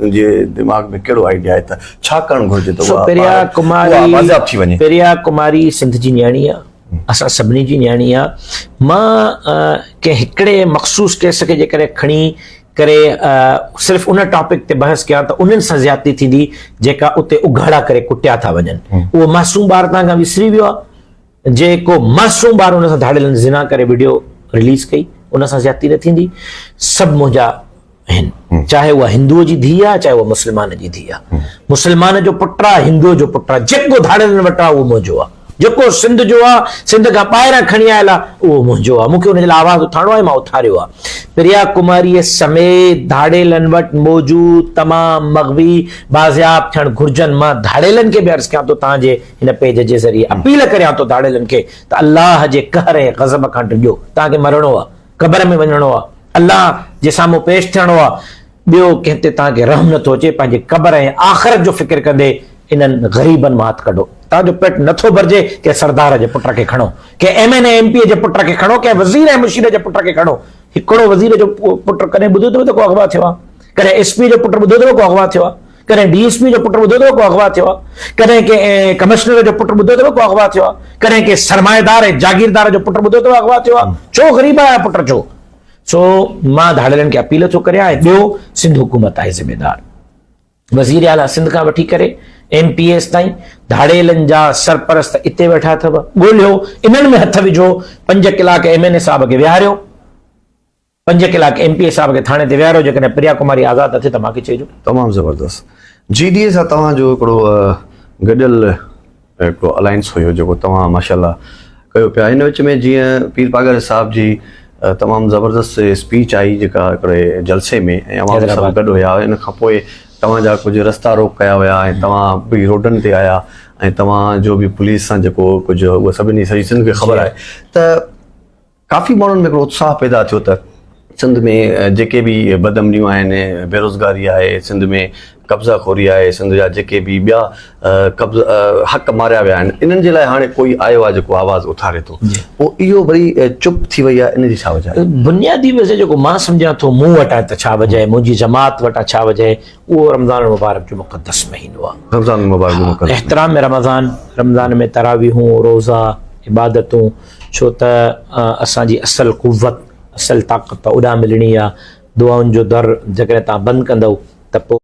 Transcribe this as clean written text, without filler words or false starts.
توهان جي دماغ ۾ ڪهڙو آئيڊيا آهي ته ڇا ڪرڻ گهرجي ته سو اها پريا ٻار ڪماري اها بازياب ٿي وڃي؟ پريا ڪماري سنڌ جي نياڻي آ اسان سڀني جي نياڻي آ مان ڪنهن هڪڙي مخصوص ڪيس کي جيڪڏهن کڻي ڪري صرف ان ٽاپڪ تي بحث ڪيان ته انهن سان زيادتي ٿيندي جيڪا اتي اگهاڙا ڪري ڪٽيا ٿا وڃن اهو معصوم ٻار تان کان وسري ويو آ جيڪو معصوم ٻار ان سان ڌاڙيلن زنا ڪري وڊيو رليز ڪئي ان سان زيادتي نه ٿيندي سڀ منهنجا آهن چاهي اها هندو جي ڌيء آ چاهي اها مسلمان جي ڌيء آ مسلمان جو پٽ آ هندو جو پٽ آ جيڪو ڌاڙيلن وٽ آ اهو منهنجو آ جيڪو سنڌ جو آ سنڌ کان ٻاهران کڻي آيل آ اهو منهنجو آ مون کي ان جي لاء آواز اٿارڻو آهي مان اٿاريو آ پريا ڪماريء سميت ڌاڙيلن وٽ موجود تمام مغوي بازياب ٿيڻ گهرجن مان ڌاڙيلن کي به عرض ڪيان ٿو توهان جي هن پيج جي ذريعي اپيل ڪريان ٿو ڌاڙيلن کي ته الله جي قهر ۽ غضب کان ڊڄو توهان کي مرڻو آ قبر ۾ وڃڻو آ الله جي سامهون پيش ٿيڻو آ ٻيو ڪنهن تي توهان کي رحم نٿو اچي، پنهنجي قبر ۽ آخرت جو فڪر ڪندي انهن غريبن مان هٿ ڪڍو. توهان جو پيٽ نٿو ڀرجي، ڪنهن سردار جي پٽ کي کڻو، ڪنهن M N A M P A جي پٽ کي کڻو، ڪنهن وزير ۽ مشير جي پٽ کي کڻو. هڪڙو وزير جو پٽ ڪڏهن ٻڌو اٿو ته ڪو اغوا ٿيو آ؟ ڪڏهن ايس پي جو پٽ ٻڌو اٿو ڪو اغوا ٿيو آ؟ ڪڏهن ڊي ايس پي جو پٽ ٻڌو اٿو ڪو اغوا ٿيو آ؟ ڪڏهن ڪنهن ڪمشنر جو پٽ ٻڌو اٿو ڪو اغوا ٿيو آ؟ ڪڏهن ڪنهن سرمائيدار ۽ جاگيردار جو پٽ ٻڌو اٿو اغوا ٿيو آ؟ ڇو غريب آيا پٽ ڇو؟ سو مان ڌاڙيلن کي اپيل ٿو ڪريان ۽ ٻيو سنڌ حڪومت آهي ذميدار وزير اعليٰ سنڌ کان وٺي ڪري ايم پي ايس تائين ڌاڙيلن جا سرپرست اتي ويٺا اٿو ڳولهيو انهن ۾ هٿ وجهو 5 ڪلاڪ ايم اين اي صاحب کي ويهاريو 5 ڪلاڪ ايم پي اي صاحب کي ٿاڻي تي ويهاريو جيڪڏهن پريا ڪماري آزاد نه ٿي ته مان کي چئجو. تمام زبردست جي ڊي اي سان توهان جو هڪڙو گڏيل هڪڙو الائنس هيو جيڪو توهان ماشاء الله ڪيو پيا ان وچ ۾ جيئن پير پاڳاري صاحب جي تمام زبردست اسپيچ آئي جيڪا هڪڙي جلسي ۾ ۽ عوام سڀ گڏ هيا ان کان پوء توهان جا ڪجهه رستا روڪ ڪيا ويا ۽ توهان به روڊن تي آيا ۽ توهان جو به پوليس سان جيڪو ڪجهه اهو سڀني سڄي سنڌ کي خبر آهي ته ڪافي ماڻهن ۾ هڪڙو اتساهه پيدا ٿيو ته سنڌ ۾ جيڪي به بدامنيون آهن، بيروزگاري آهي، سنڌ ۾ قبضا خوري آهي، سنڌ جا جيڪي به ٻيا قبضا حق ماريا ويا آهن، انهن جي لاء هاڻي ڪوئي آيو آهي جيڪو آواز اٿاري ٿو. پوء اهو وري چپ ٿي وئي آهي ان جي ڇا وجه آهي؟ بنيادي وجه جيڪو مان سمجهان ٿو مون وٽان ته ڇا وجه آهي، منهنجي جماعت وٽان ڇا وجه آهي، اهو رمضان المبارڪ جو مقدس مهينو آهي. رمضان المبارڪ جو مقدس مهينو. احترام رمضان، رمضان ۾ تراويحون، روزا، عبادتون، ڇو ته اسان جي اصل قوت، اصل طاقت اوڏانهن ملڻي آ، دعائن جو در جيڪڏهن توهان بند ڪندؤ ته پوء.